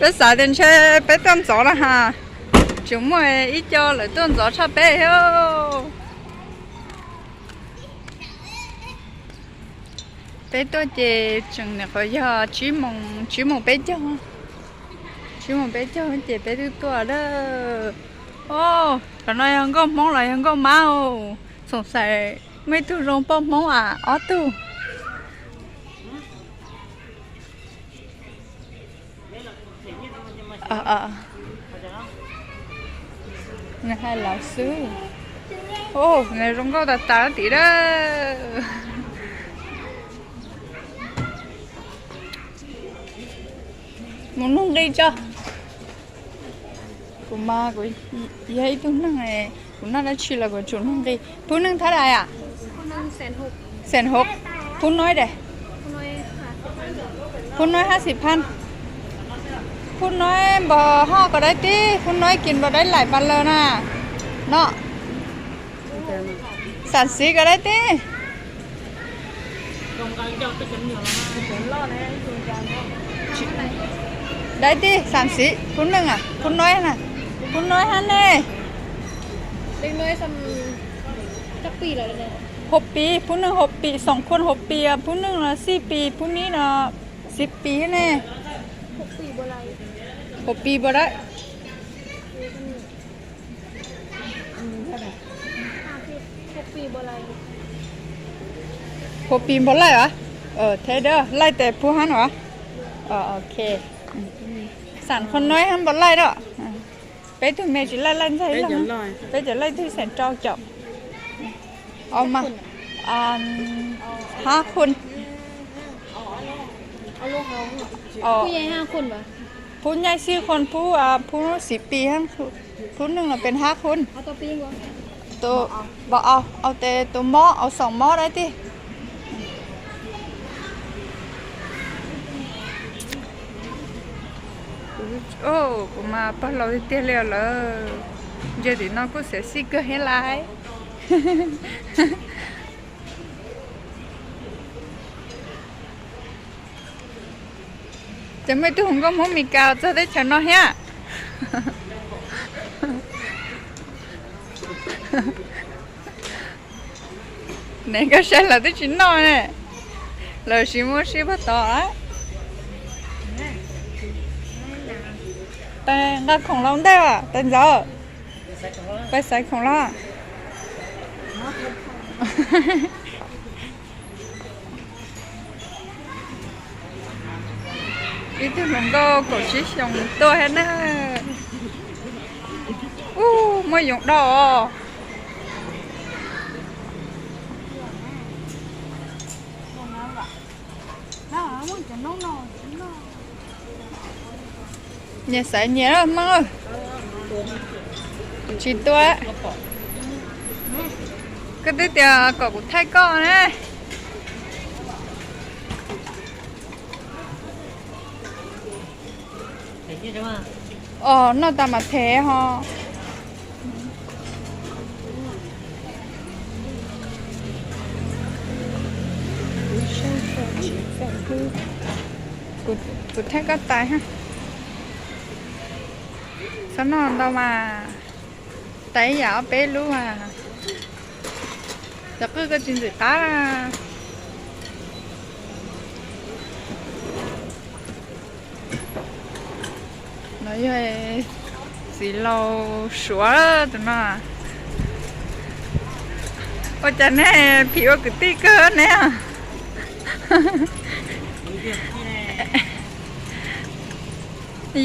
Peb xav tias ntshe peb tuaj ntxov na ha, tseem muaj ib co lawv tuaj ntxov tshaj peb thiab. Peb tuaj ces tseem nyuam qhuav yog tsib moos, tsib moos peb caug, tsib moos peb caug ces peb twb tuaj lawm. Os, cov no yog nkauj Hmoob los yog nkauj Mab os? Xoom xais muaj ib tug zoo poj Hmoob as ob tug. Nws hais lawv xwb. Nws zoo nkauj tas tas tim dab. Mus nug nqi tso. Kuv mas kuv yog ib tug neeg, kuv noj dab tsi los kuv tsum nug nqi. Phub neej thab dais am? Xees hauv. Phub nuaib dais? Phub nuaib hab xis phab. Phub nuaib npog hoj koj dais tib, phub nuaib kis npog dais laim pas lawm na. No. Xam xiv koj dais tib. Dais tib xam xiv, phub neej, phub nuaib na, phub nuaib hab ne. Hauv pis, phub neej hauv pis, xoom khuam hauv pis, phub neej los xij pis, phub nib los xiv pis ne. Hauv pis npog dais. Hauv pis npog laij as? Theb dab laij tes phub hab no as? Ok. Xam qhov nuaib hab npog laij dab. Peb tug me tsis laij laij ntxaig loj, peb cov laij twb xeem rau caum. Mas hab khuam. Phub nyaij xij khuam, phub, phub xiv pis, phub neej los pes hab khuam. Tus, au, au tes tus mob, au xoom mob dab tib. Kuv mas pog laus tiag tiag li os lawm. Ntsia tim no kuj xiav xij kawg thiab lauj. Ces muaj ib tug hluas nkauj Hmoob Mes Kas txog teb chaws no thiab. Ne koj saib lawv twb tsis noj ne, lawv tsis muaj sij pag tod. Pais nqa khoom los ntej, pais ntxov, pais xaiv khoom los. Ib tug hluas nkauj kaum tsib xyoos tuaj thiab na. Ub, muaj yoov do os. Nyias xaiv nyias Hmoob. Tsis tua. Koj twb tias kom kuv thaij koj ne. Os, noj tas mam thev ho. Kuv thaij koj tais. Txhob noj ntau mas, tais ib yam ob peb lub mas. Cov qwj koj tsis ntxim qab. No yog txiv laus Suav tus no. Ua cas nej phim ua kwv tij kawg ne?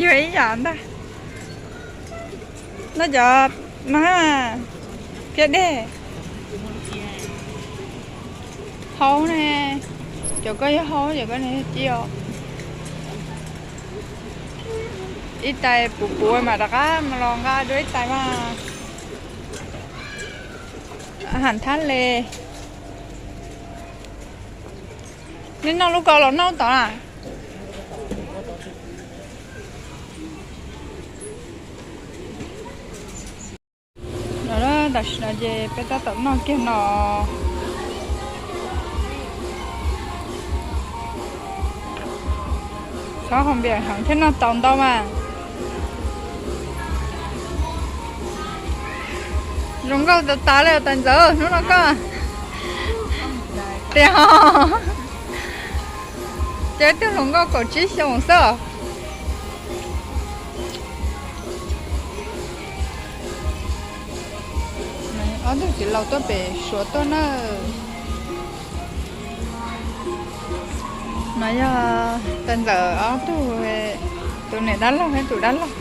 Yog ib yam ntag. No cov no, kiab dej. Haub ne, cov koj yog haub, cov koj yog ci os. Ib tais puv puv mas rov qab los nqa dua ib tais mas. Ham thab le. Nej noj lub ko los noj tod na. No, tam sim no ces peb tab tom noj kiag no. Hauv npias heev thiab noj tau ntau mas. Zoo nkauj tas tas li tais ntxawm, hnub no koj tiag. Ces twb hluas nkauj kaum tsib xyoos xwb. Ob tug txiv laus tuaj pem Suav tuaj na. No yog tais ntxawm ob tug, tus niam dab laug thiab tus dab laug.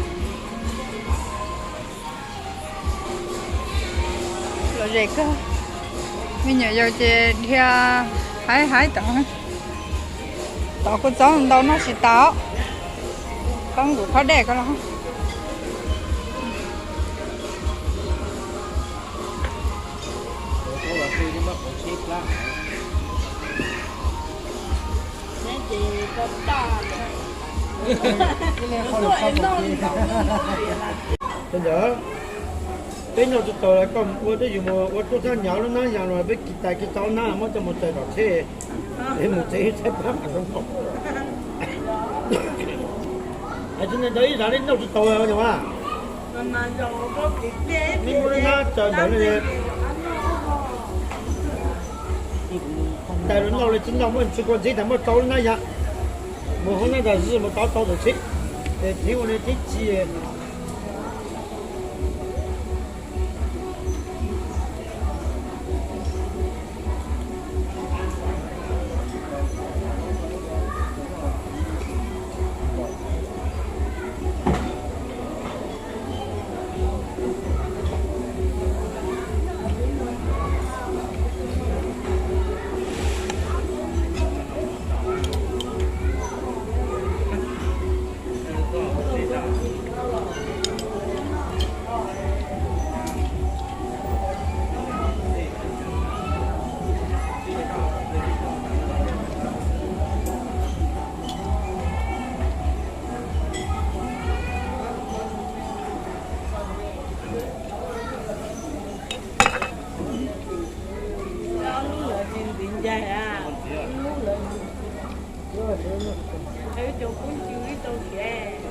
Lom zem kawg. Me nyuam yaus ces dhia haib haib tod. Tod kuj txob ntau noj tsis tas. Pab nqus khob dej ko los. Tais ntxawm, peb noj tsis tau lawm, koj ua twb yus mus ua tuaj thaj nyam lub nab yas los peb kis tais kis tau nab muab coj mus tsaws tom tsheb, es mus tsev saib pab mas zoo nkauj. Tsis ntawd ib zam li noj tsis tau nyuam. Muab lub nab tsaws ntawm no, tais los noj li tsis noj, muab tsis kua ntxiv tas muab tau lub nab yas. Mus hoob nab tas zis mus tau tau tam tsheb, es tib ua li tib tsis. Ib lub lawv tsis ntxiv ncaig a, ib cov kub ncw ib tau siav.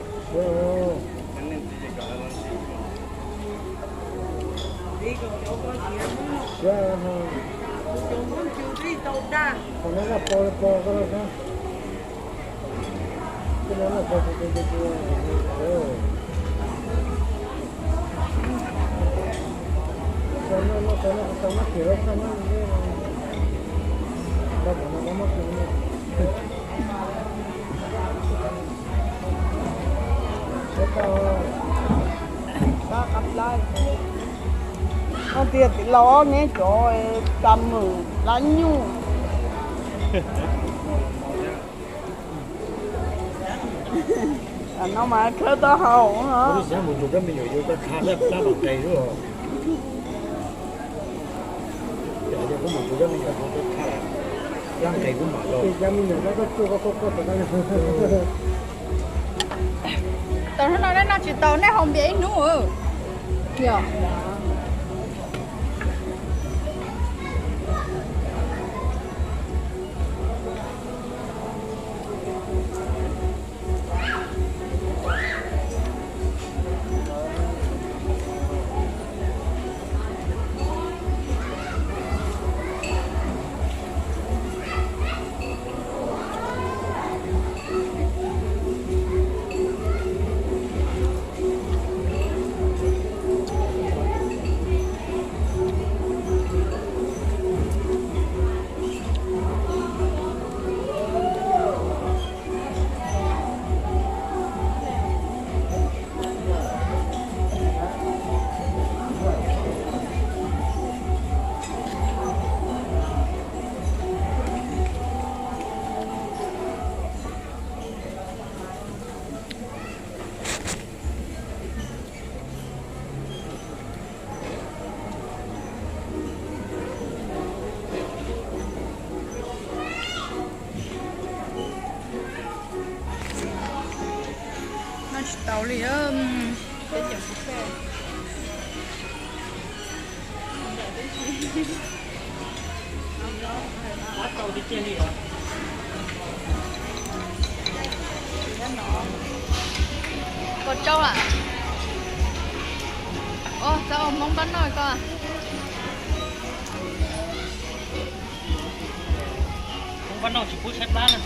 Ntxiv kom cov ko siav, cov kub ncw twb ib tau daj. Tias txiv laus neb cov tsa mws lab nyuj. No mas khawb taub hau no. Mus tus me nyuam yuav tau tha plab nqes lub. Yog mus tus me nyuam yuav tau tha plab nqes lub mam los. Tau hnub no nej noj tsis tau, nej haus npias ib hnub. Yog. Noj tsis tau li, peb caug kuv peb. Os, txhob ua Hmoob npab noj ko. Hmoob npab noj tsis pub tshaib plab na.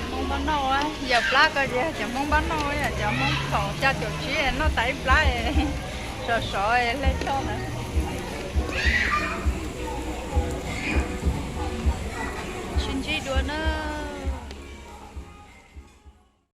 Hmoob npab noj, yawm plab ko ces cov Hmoob npab noj, cov Hmoob thaum xya caum tsib noj tas ib plab, sov sov hle toj ntawd. Sib ntsib dua na.